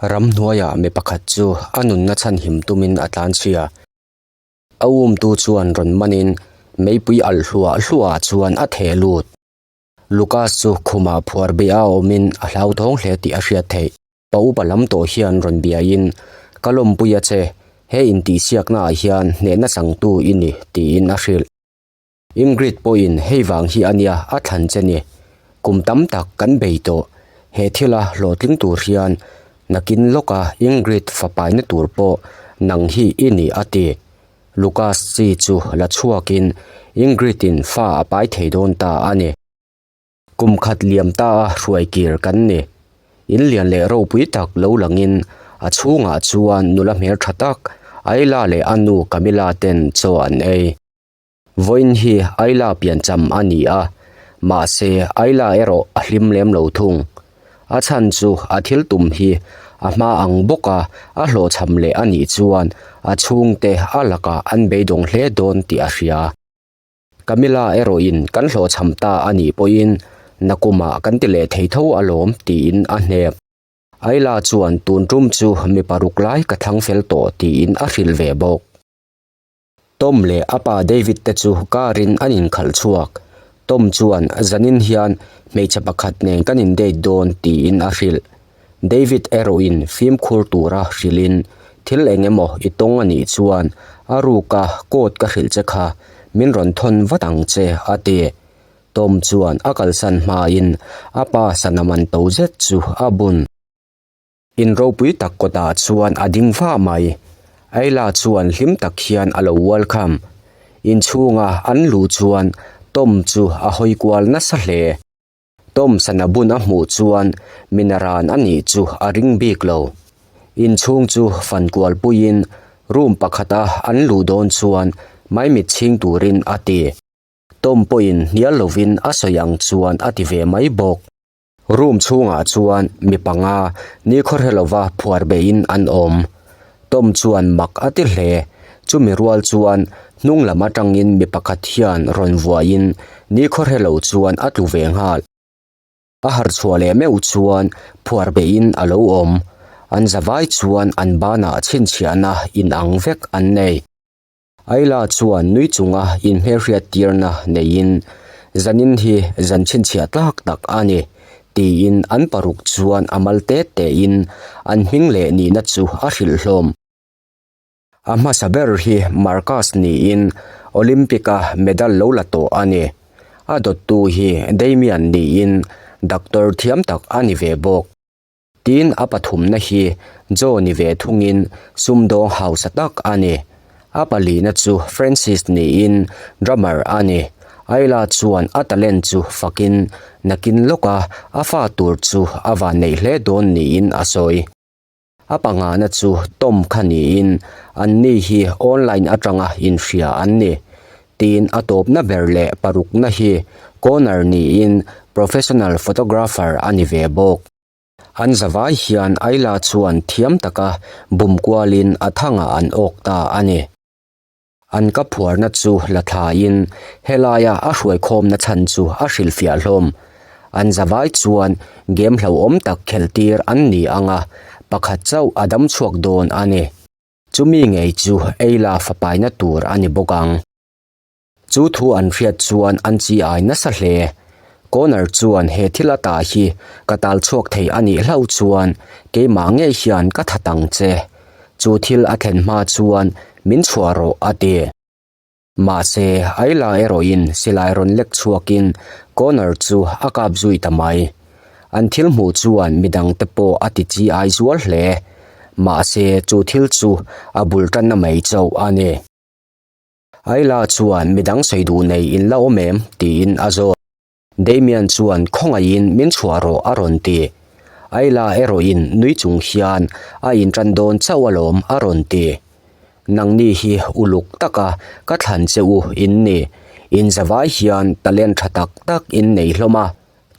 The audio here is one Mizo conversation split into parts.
Ramhnuaiah mi pakhat chu a nunna chhanhim tumin a tlanchhia. A umtu chuan rawn manin meipui alh hluah hluah chuan a theh lut. Lucas chu khumah phuar beh a awmin a hlauthawng hle tih a hriat theih. Pa upa lam tawh hian rawn biain, Ka lawmpui a che, he intihsiaknaah hian hnehna changtu i ni, tiin a hrilh. Ingrid pawhin hei vang hi a nia a thlan che ni. Kum tam tak kan bei tawh. He thila hlawhtling tur hian nakin lawka Ingrid fapaina tur pawh nang hi i ni a ti. Lucas chi chu la chhuakin Ingrid-in fa a pai thei dawn ta a ni. Kum khat liam ta a hruai kir kan ni. In lian leh ropui tak lo langin a chhungah chuan nula hmeltha tak Ayla leh a nu Camila ten chaw an ei. Vawiin hi Ayla piancham a ni a, mahse Ayla erawh a hlim lem lo thung. A chhan chu a thil tum hi a hma ang bawka a hlawhchham leh a nih chuan a chhungte a lakah an beidawng hle dawn tih a hria. Camila erawhin kan hlawhchham ta a nih pawhin nakumah kan ti leh thei tho alawm tiin a hnep. Ayla chuan tun tum chu mi paruk lai ka thlang fel tawh tiin a hrilh ve bawk. Tom leh a pa David te chu car in an inkhalh chhuak. Tom chuan zanin hian hmeichhe pakhat nen kan in date dawn tiin a hrilh. David erawhin fimkhur tura hrilhin thil eng emaw i tawng a nih chuan a ruka code ka hrilh che kha min rawn thawn vat ang che a ti. Tom chuan a kalsan hmain a pa sana man to zet chu a bun. In ropui tak kawtah chuan a ding vah mai. Ayla chuan hlim tak hian a lo welcome. Inchhunga an luh chuan Tom chu a hawi kual nasa hle. Tom sana bun a hmuh chuan minaran a nih chu a ring bik lo. Inchhung chu fan kual puiin room pakhata an luh dawn chuan maimit chhing turin a ti. Tom pawhin hnial lovin a sawi ang chuan a ti ve mai bawk. Room chhungah chuan mi panga nikhaw hre lova phuar beihin an awm. Tom chuan mak a ti hle. Chumi rual chuan hnung lam atangin mi pakhat hian rawn vuaiin nikhaw hre lo chuan a tlu ve nghal. A harh chhuah leh meuh chuan phuar beihin a lo awm. An zavai chuan an banah chhinchhiahna inang vek an nei. Ayla chuan nui chunga inhmelhriat tirna neiin, Zanin hi zan chhinchhiah tlak tak a ni, tiin an paruk chuan a mal tet tein an hming leh nihna chu a hrilh hlawm. A hmasa ber hi Marcus niin Olympic-a medal lo la tawh a ni. A dawttu hi Damian niin doctor thiam tak a ni ve bawk. Tin, a pathumna hi Joe ni ve thungin sumdawng hausa tak a ni. A palina chu Francis niin drummer a ni. Ayla chuan a talent chu fakin nakin lawka a fa tur chu a vanneih hle dawn niin a sawi. A pangana chu Tom kha niin anni hi online atanga inhria an ni. Tin, a tawpna ber leh parukna hi Connor niin professional photographer a ni ve bawk. An zavai hian Ayla chuan thiam taka bum kualin a thangah an awk ta a ni. An ka phuarna chu la thlaiin helaia a hruaikhawmna chhan chu a hrilhfiah hlawm. An zavai chuan game hlauhawm tak khelhtir an ni ang a, pakhat chauh a dam chhuak dawn a ni. Chumi ngei chu Ayla fapaina tur a ni bawk ang. Chu thu an hriat chuan an chi ai nasa hle. Connor chuan he thil ata hi ka tal chhuak thei a nih hlauh chuan keimah ngei hian ka that ang che. Chu thil a thlen hma chuan min chhuah rawh a ti. Mahse, Ayla erawhin silai rawn lek chhuakin Connor chu a kap zui ta mai. An thil hmuh chuan midangte pawh a ti chi ai zual hle. Mahse, chu thil chu a bul tanna mai chauh a ni. Ayla chuan midang sawi duh nei in la awm em? tiin a zawt. Damian chuan khawngaihin min chhuah rawh a rawn ti. Ayla erawhin nui chung hian a intan dawn chauh alawm a rawn ti. Nangni hi uluk taka ka thlan che u in ni. In zavai hian talent tha tak tak in nei hlawm a.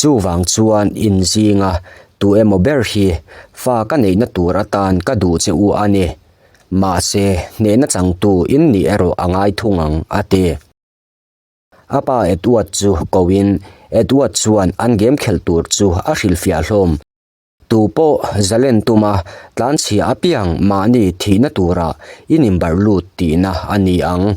Chuvang chuan in zinga tu emaw ber hi fa ka neihna tur atan ka duh che u a ni. Mahse, hnehna changtu in nih erawh a ngai thung ang, a ti. A pa Edward chu koin Edward chuan an game khelh tur chu a hrilhfiah hlawm. Tu pawh zalen tuma tlanchhia apiang mahni thihna turah in inbarh lut tihna a ni ang.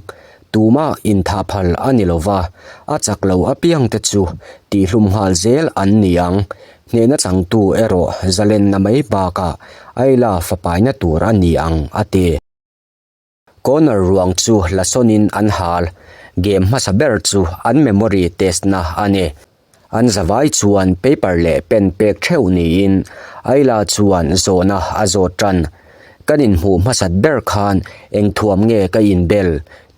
Tumah inthah phal a ni lo va, a chak lo apiangte chu tihhlum nghal zel an ni ang. Hnehna changtu erawh zalenna mai bakah Ayla fapaina tur a ni ang, a ti. Corner ruang chu la sawnin an hal. Game hmasa ber chu an memory test na a ni. An zavai chuan paper leh pen pek theuh niin Ayla chuan zawhna a zawt tan. Kan inhmuh hmasat ber khan eng thuam nge ka inbel?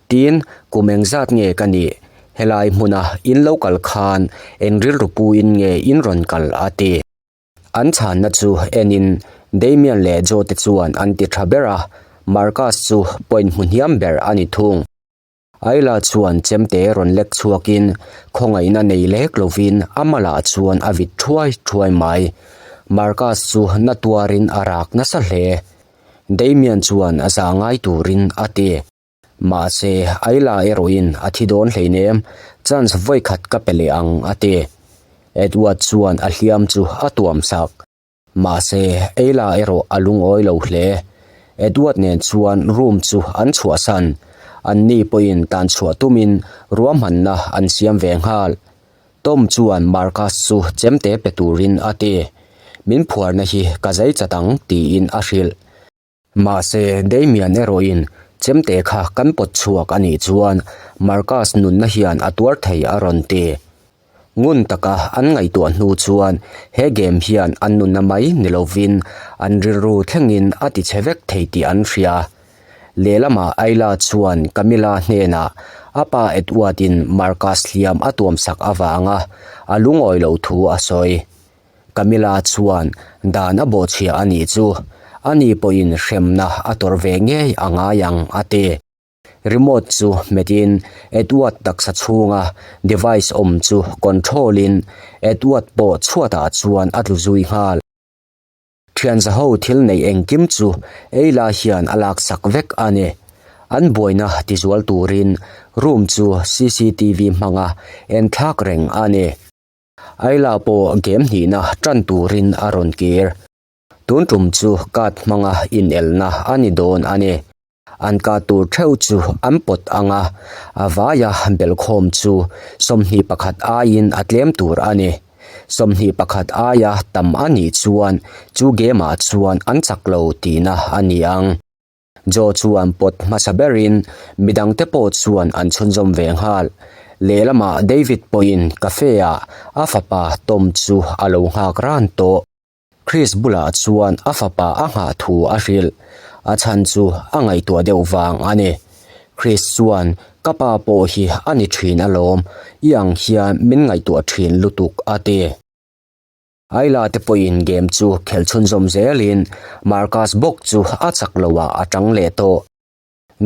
Tin, kum engzat nge ka nih? Helai hmuna in lo kal khan eng rilru puin nge in rawn kal? a ti. An chhanna chu enin Damian leh Joe te chuan an ti tha ber a, Marcus chu point hmu hniam ber a ni thung. Ayla chuan chemte rawn lek chhuakin khawngaihna nei lek lovin a malah chuan a vit thuai thuai mai. Marcus chu na tuarin a rak nasa hle. Damian chuan a zah ngai turin a ti. Mahse, Ayla erawhin a thi dawn hleinem, chance vawikhat ka pe leh ang a ti. Edward chuan a hliam chu a tuam sak. Mahse, Ayla erawh a lungawi lo hle. Edward nen chuan room chu an chhuahsan. Anni pawhin tan chhuah tumin ruahmanna an siam ve nghal. Tom chuan Marcus chu chemte pe turin a ti. Min phuarna hi ka zai chat ang tiin a hrilh. Mahse, Damian erawhin chemte kha kan pawt chhuak a nih chuan Marcus nunna hian a tuar thei a rawn ti. Ngun taka an ngaihtuah hnu chuan he game hian an nunna mai ni lovin an rilru thlengin a ti chhe vek thei tih an hria. Lehlamah Ayla chuan Camilla hnenah a pa Edward-in Marcus hliam a tuamsak avanga a lungawi loh thu a sawi. Camilla chuan dan a bawhchhia a nih chu ani pawhin hremna a tawrh ve ngei a ngai ang a ti. Remote chu hmetin Edward taksa chhunga device awm chu control in Edward pawh chhuatah chuan a tlu zui nghal. Thianzaho thil neih engkim chu Ayla hian a laksak vek a ni. An buaina tizual turin room chu cctv hmanga enthlak reng a ni. Ayla pawh game hnihna tan turin a rawn kir. Tun tum chu card hmanga inelna a ni dawn a ni. An card tur theuh chu an pawt ang a, a vaia belhkhawm chu 21 aiin a tlem tur a ni. 21 aia tam a nih chuan chu game ah chuan an chak lo tihna a ni ang. Joe chuan pawt hmasa berin midangte pawh chuan an chhunzawm ve nghal. Lehlamah David pawhin cafe-ah a fapa Tom chu a lo nghak ran tawh. Chris bulah chuan a fapa a nghah thu a hrilh. A chhan chu a ngaihtuah deuh vang a ni. Chris chuan, Ka pa pawh hi a ni thin alawm, i ang hian min ngaihtuah thin lutuk a ti. Ayla te pawhin game chu khelh chhunzawm zelin Marcus bawk chu a chak loah a tang leh tawh.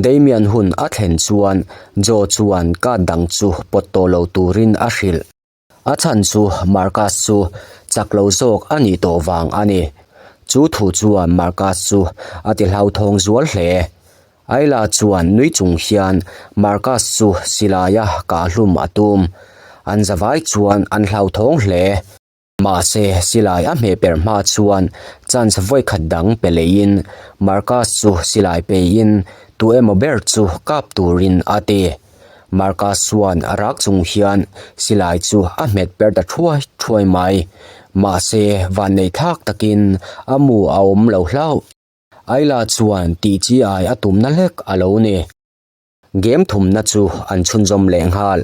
Damian hun a thlen chuan Joe chuan card dang chu pawt tawh lo turin a hrilh. A chhan chu Marcus chu chak lo zawk a nih tawh vang a ni. Chu thu chuan Marcus chu a ti hlauthawng zual hle. Ayla chuan nui chung hian Marcus chu silaia kahhlum a tum. An zavai chuan an hlauthawng hle. Mahse, silai a hmeh per hma chuan chance vawikhat dang pe leiin Marcus chu silai peiin tu emaw ber chu kap turin a ti. Marcus chuan a rak chung hian silai chu a hmet per ta thuai thuai mai. Mahse, vannei thlak takin a mu a awm lo hlauh. Ayla chuan tih chi ai a tumna hlek a lo ni. Game thumna chu an chhunzawm leh nghal.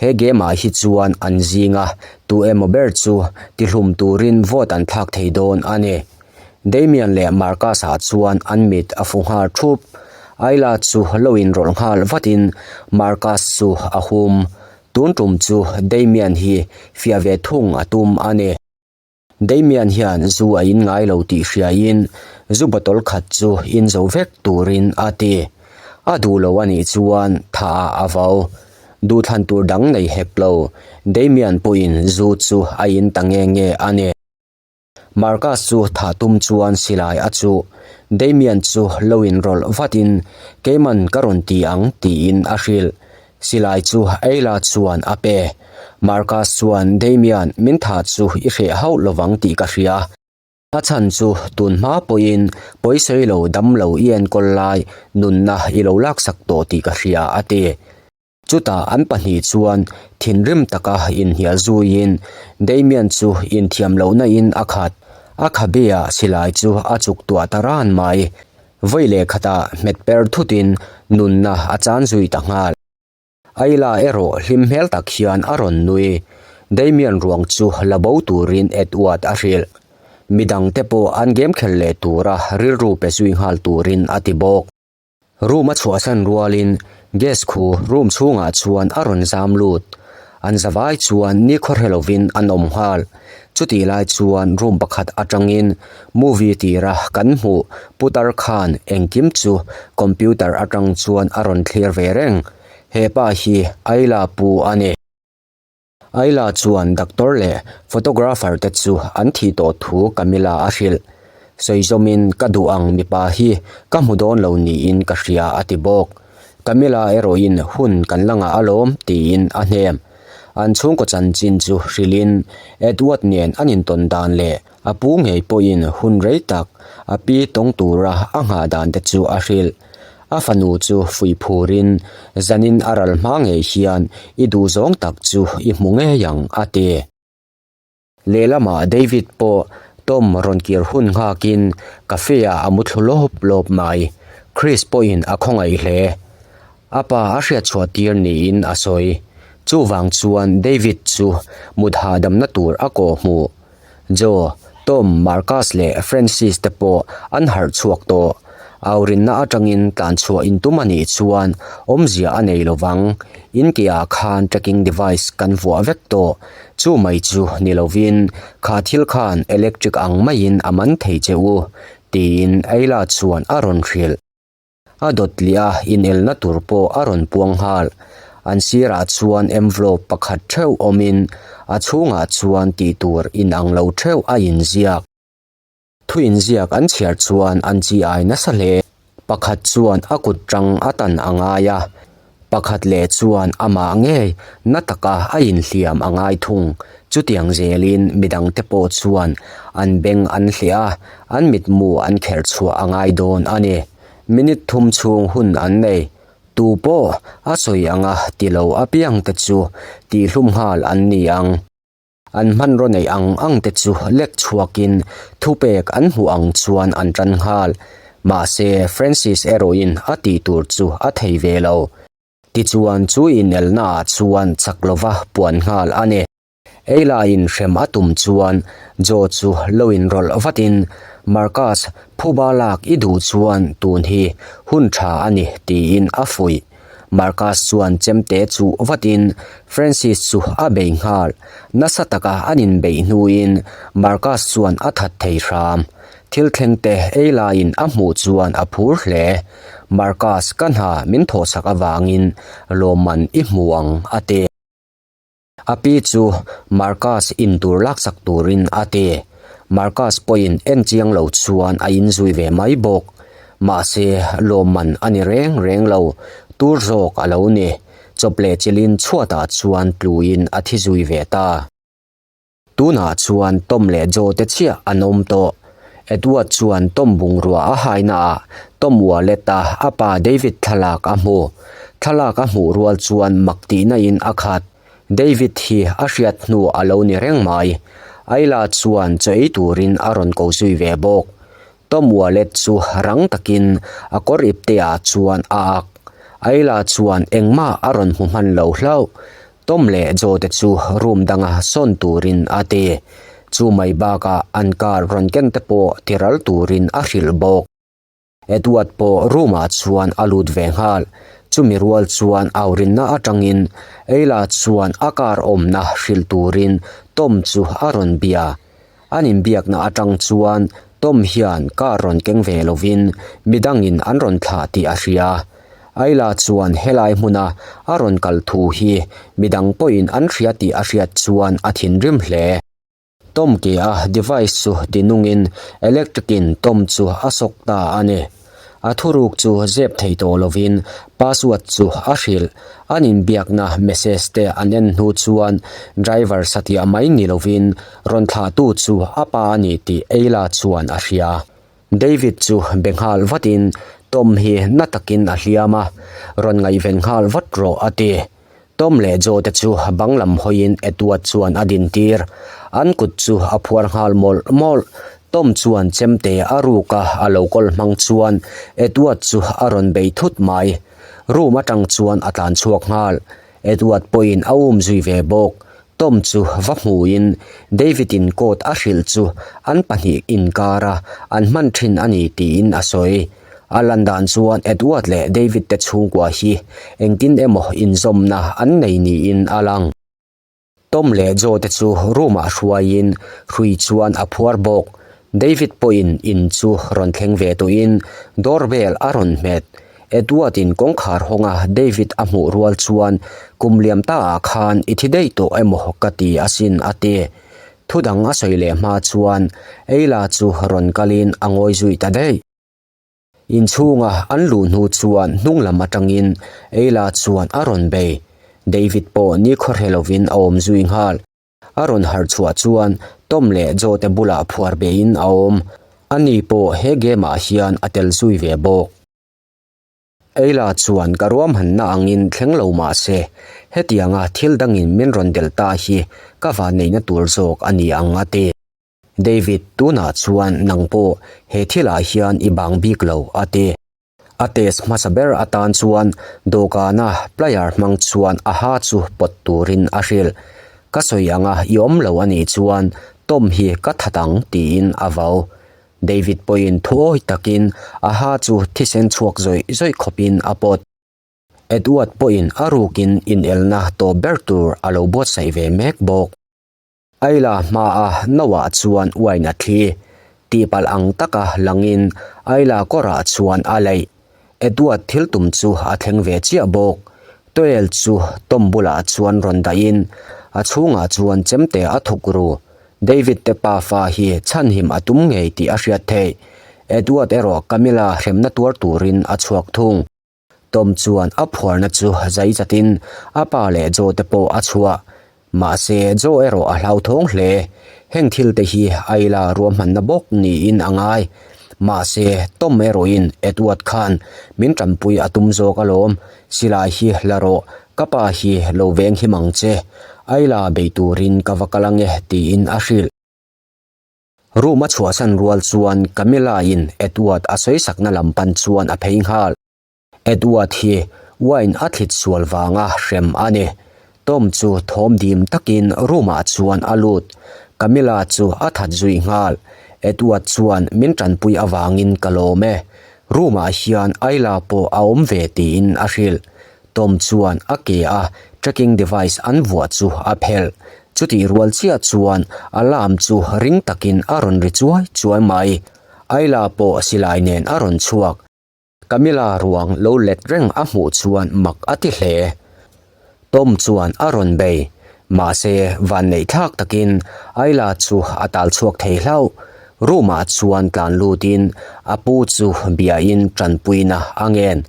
He game ah hi chuan an zinga tu emaw ber chu tihlum turin vote an thlak thei dawn a ni. Damian leh Marcus ah chuan an mit a fu nghal thup. Ayla chu lo inrawlh nghal vatin Marcus chu a hum. Tun tum chu Damian hi fiah ve thung a tum a ni. Damian hian zu a in ngai lo tih hriaiin zu bottle khat chu in zo vek turin a ti. A duh lo a nih chuan tha ah a vau. Duhthlan tur dang nei hek lo, Damian pawhin zu chu a in ta nge nge a ni. Marcus chu thah tum chuan silai a chuh. Damian chu lo inrawlh vatin Keiman ka rawn ti ang tiin a hrilh. Silai chu Ayla chuan a pe. Marcus chuan, Damian, min thah chu i hreh hauh lovang tih ka hria. A chhan chu tun hma pawhin pawisawi lo dam lo i enkawl lai nunna i lo laksak tawh tih ka hria a ti. Chutah an pahnih chuan thinrim taka inhnial zuiin Damian chu inthiam lohna in a khat. A khabe-ah silai chu a chuk tuah ta ran mai. Vawi leh khatah hmet per thutin nunna a chan zui ta nghal. Ayla erawh hlim hmel tak hian a rawn nui. Damian ruang chu la bo turin Edward a hrilh. Midangte pawh an game khel leh tura rilru pe zui nghal turin a ti bawk. Room a chhuahsan rualin gas khu room chhungah chuan a rawn zam lut. An zavai chuan nikhaw hre lovin an awm nghal. Chutih lai chuan room pakhat atangin movie tira kan hmuh putar khan engkim chu computer atang chuan a rawn thlir ve reng. He pa hi Ayla pu a ni. Ayla chuan doctor leh photographer te chu an thih tawh thu Camilla a hrilh. Sawi zawmin ka duh ang mipa hi ka hmu dawn lo niin ka hria a ti bawk. Camilla erawhin hun kan la ngah alawm tiin a hnem. An chhungkaw chanchin chu hrilhin Edward nen an intawn dan leh a pu ngei pawhin hun rei tak a pi tawng tura a nghah dan te chu a hrilh. A fanu chu fuih phurin zanin a ral hma ngei hian i duhzawng tak chu i hmu ngei ang a ti. Lehlamah David pawh Tom rawn kir hun nghakin cafe ah a mu thlu lawp lawp mai. Chris pawhin a khawngaih hle. A pa a hriatchhuah tir niin a sawi. Chuvang chuan David chu mut hahdamna tur a kawh hmuh. Joe, Tom, Marcus leh Francis te pawh an harh chhuak tawh. Aurinna atangin tlanchhuah intum a nih chuan awmzia a nei lovang. In keah khan tracking device kan vuah vek tawh. Chu mai chu ni lovin kha thil khan electric ang maiin a man thei che u, tiin Ayla chuan a rawn hrilh. A dawt leh a inelna tur pawh a rawn puang nghal. An sirah chuan envelope pakhat theuh awmin a chhungah chuan tih tur inang lo theuh a inziak. Thu inziak an chhiar chuan an chi ai nasa hle. Pakhat chuan a kut tang a tan a ngai a, pakhat leh chuan amah ngei na taka a inhliam a ngai thung. Chutiang zelin midangte pawh chuan an beng an hliah a, an mitmu an kherh chhuah a ngai dawn a ni. Minute thum chhung hun an nei. Tu pawh a sawi anga ti lo apiangte chu tihhlum nghal an ni ang. An hmanraw neih ang ang te chu lek chhuakin thupek an hmuh ang chuan an tan nghal. Mahse, Francis erawhin a tih tur chu a thei ve lo. Tichuan chu inelnaah chuan chak lova puan nghal a ni. Eilaiin hrem a tum chuan Joe chu lo inrawlh vatin, Marcus, phuba lak i duh chuan tun hi hun tha a ni tiin a fuih. Marcus chuan chemte chuh vatin Francis chu a bei nghal. Nasa taka an inbeih hnuin Marcus chuan a that thei hram. Thil thlengte ei laiin a hmuh chuan a phur hle. Marcus, ka hna min thawhsak avangin lawmman i hmu ang, a ti. A pi chu Marcus in tur laksak turin a ti. Marcus pawhin en chiang lo chuan a inzui ve mai bawk. Mahse, lawmman a ni reng reng lo, tur zawk a lo ni. Chawp leh chilhin chhuatah chuan tluin a thi zui ve ta. Tunah chuan Tom leh Joe te chiah an awm tawh. Edward chuan Tom bungrua a hainaah Tom wallet-a a pa David thlalak a hmu. Thlalak a hmuh rual chuan mak tihna in a khat. David hi a hriat hnu a lo ni reng mai. Ayla chuan chaw ei turin a rawn ko zui ve bawk. Tom wallet chu rang takin a kawr ipteah chuan a ak. Ayla chuan engmah a rawn hmu hman lo hlauh. Tom leh Joe te chu room danga sawn turin a ti. Chu mai bakah an car rawn ken te pawh ti ral turin a hrilh bawk. Edward pawh room ah chuan a lut ve nghal. Chumi rual chuan aurinna atangin Ayla chuan a car awmna hrilh turin Tom chu a rawn bia. An inbiakna atang chuan Tom hian car rawn keng ve lovin midangin an rawn thlah tih a hria. Ayla chuan helai hmuna a rawn kal thu hi midang pawhin an hria tih a hriat chuan a thinrim hle. Tom ke a device chu tinungin electric in Tom chu a sawk ta a ni. A thuruk chu zep thei tawh lovin password chu a hrilh. An inbiakna message te an en hnu chuan driver satliah mai ni lovin rawn thlahtu chu a pa a ni tih Ayla chuan a hria. David chu be nghal vatin Tom hi na takin a hliam a, rawn ngaihven nghal vat rawh a ti. Tom leh Joe te chu bang lam hawiin Edward chuan a dintir. An kut chu a phuar nghal mawlh mawlh. Tom chuan chemte a ruk a, a lo kawl hmang chuan Edward chu a rawn bei thut mai. Room atang chuan a tlan chhuak nghal. Edward pawhin a um zui ve bawk. Tom chu va hmuin David in court a hrilh chu an pahnih inkara an hman thin a ni tiin a sawi. A lan dan chuan Edward leh David te chhungkua hi engtin emaw inzawmna an nei niin a lang. Tom leh Joe te chu room ah hruaiin hrui chuan a phuar bawk. David pawhin in chu rawn thleng ve tawhin doorbell a rawn hmet. Edward in kawngkhar hawnga David a hmuh rual chuan kum liam ta ah khan i thi daih tawh emaw ka ti asin a ti. Thu dang a sawi leh hma chuan Ayla chu rawn kalin a ngawi zui ta daih. Inchhunga an luh hnu chuan hnung lam atangin Ayla chuan a rawn bei. David pawh nikhua hre lovin a awm zui nghal. A rawn harh chhuah chuan Tom leh Joe te bulah phuar beiin a awm. Ani pawh he game ah hian a tel zui ve bawk. Ayla chuan ka ruahmanna angin thleng lo mah se, hetianga thil dangin min rawn delh ta hi ka vanneihna tur zawk a ni ang a ti. David, tunah chuan nang pawh he thilah hian i bang bik lo a ti. A test hmasa ber atan chuan dawhkana plier hmang chuan a ha chu pawt turin a hrilh. Ka sawi anga i awm lo a nih chuan Tom hi ka that ang tiin a vau. David pawhin thuawi takin a ha chu thisen chhuak zawih zawih khawpin a pawt. Edward pawhin a rukin inelna tawp ber tur a lo buatsaih ve mek bawk. Ayla hmaa Noah chuan wine a thli. Tihpalh ang taka langin Ayla kawrah chuan a leih. Edward thil tum chu a thleng ve chiah bawk. Toel chu Tom bulah chuan rawn dahin a chhungah chuan chemte a thuk ru. David te pafa hi chhanhim a tum ngei tih a hriat theih. Edward erawh Camilla hremna tuar turin a chhuak thung. Tom chuan a phuarna chu zai chatin a pa leh Joe te pawh a chhuah. Mahse, Joe erawh a hlauthawng hle. Heng thil te hi Ayla ruahmanna bawk niin a ngai. Mahse, Tom erawhin Edward khan min tanpui a tum zawk alawm. Silai hi la rawh, ka pa hi lo veng him ang che. Ayla bei turin ka va kal ange tiin a hrilh. Room a chhuahsan rual chuan Camilla in Edward a sawisakna lam pan chuan a phei nghal. Edward hi wine a thlit sual vanga hrem a ni. Tom chu thawm dim takin room ah chuan a lut. Camilla chu a that zui nghal. Edward chuan min tanpui avangin ka lawm e. Room ah hian Ayla pawh a awm ve tiin a hrilh. Tom chuan a ke a tracking device an vuah chu a phelh. Chutih rual chiah chuan alarm chu ring takin a rawn ri chuai chuai mai. Ayla pawh silai nen a rawn chhuak. Camilla ruang lo let reng a hmuh chuan mak a ti hle. Tom chuan a rawn bei. Mahse, vanneih thlak takin Ayla chu a tal chhuak thei hlauh. Room ah chuan tlan lutin a pu chu biain tanpuina a ngen.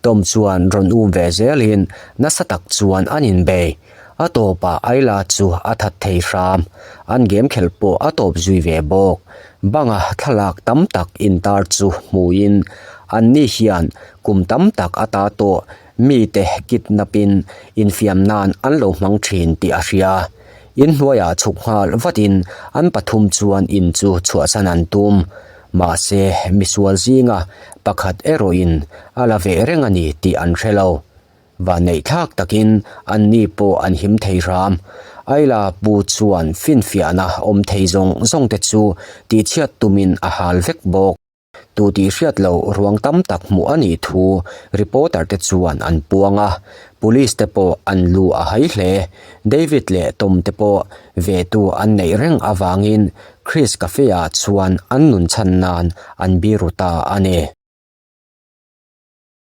Tom chuan rawn um ve zelin nasa tak chuan an inbei. A tawpah Ayla chu a that thei hram. An game khelh pawh a tawp zui ve bawk. Banga thlalak tam tak intar chu hmuin anni hian kum tam tak ata tawh mite kidnap-in infiam nan an lo hmang thin tih a hria. Inhnuaiah chhuk nghal vatin an pathum chuan in chu chhuahsan an tum. Mahse, misual zinga pakhat erawhin a la veh reng a ni tih an hre lo. Vanneih thlak takin anni pawh an him thei hram. Ayla pu chuan finfiahna awm thei zawng zawng te chu tihchhiat tumin a hal vek bawk. Tu tih hriat loh ruang tam tak hmuh a nih thu reporter te chuan an puang a, police te pawh an lu a hai hle. David leh Tom te pawh ve tu an neih reng avangin Chris Cafe ah chuan an nun chhan nan an biru ta a ni.